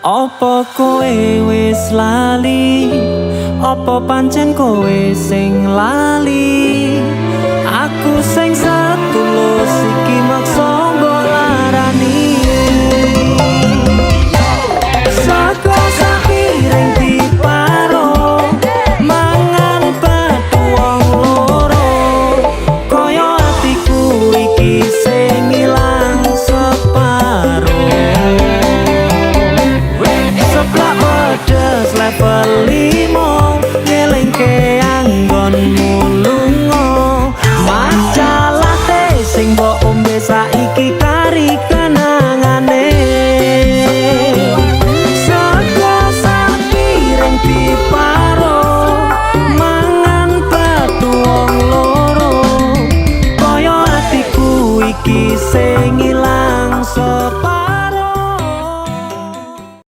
Apa kowe wis lali? Apa pancen kowe sing lali? Aku sing satulus iki maksa.